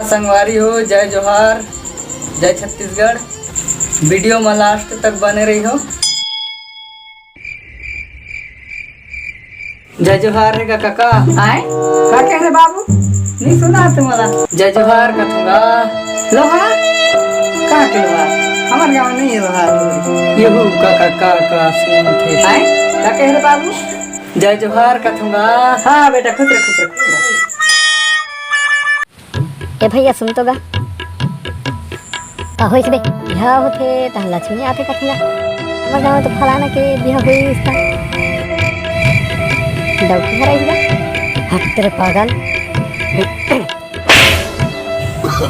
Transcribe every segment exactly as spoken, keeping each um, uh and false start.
संगवारी हो, जय जोहार, जय छत्तीसगढ़। वीडियो में लास्ट तक बने रही हो। जय जोहार रे का काका। आए? का कहे रे बाबू? नहीं सुना तुम्हारा। जय जोहार कथूंगा। लोहार? का के लोहार? हमार गाँव नहीं है लोहार। यहू का काका का सुन थे। आए? का कहे रे बाबू? जय जोहार कथूंगा। हाँ बेटा, खुश रह, खुश रह, खुश रह। ए भैया, सुन तो गा। का होइस बे? बिहा होथे, तहाँ लक्ष्मी आथे कथे गा। हमर गाँव तो फलाना के बिहा होइस ता। डौकी हराइस गा। हट रे पागल।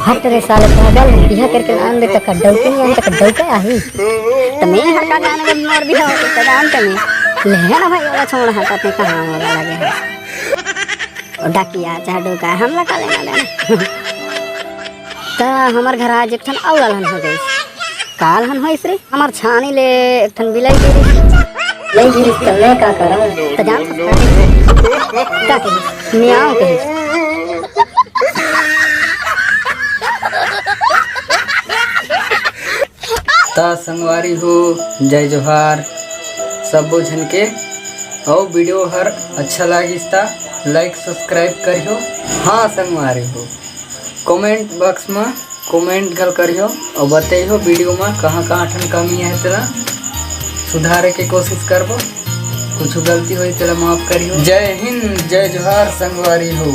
हट रे साले पागल, बिहा करके लान दे तक डौकी नहीं आन तक डौका आही। त मैं हर का जाने मोर बिहा होथे त जानते नहीं। ले ना भाई, ओला छोड़, हटा ते कहाँ वाला लगे है। ओ डाकिया चाहे डोका, हमला का लेना देना। त हमर घर आज एक ठन अउ अलहन हो गइस। का अलहन होइस रे? हमर छानी ले एक ठन बिलाई गिरिस। बिलाई गिरिस त मैं का करंव? त जान सकता है। का कहिस? मियाऊं कहिस। त संगवारी हो, जय जोहार सब्बो झन के। अउ वीडियो हर अच्छा लागिस त like subscribe करिहो। हाँ संगवारी हो, comment box में comment घल करिहो अउ बतइहो वीडियो में कहाँ कहाँ ठन कमी है तेला सुधारे के कोशिश करबो। कुछ गलती होई तेला माफ करिहो। जय हिंद, जय जोहार संगवारी हो।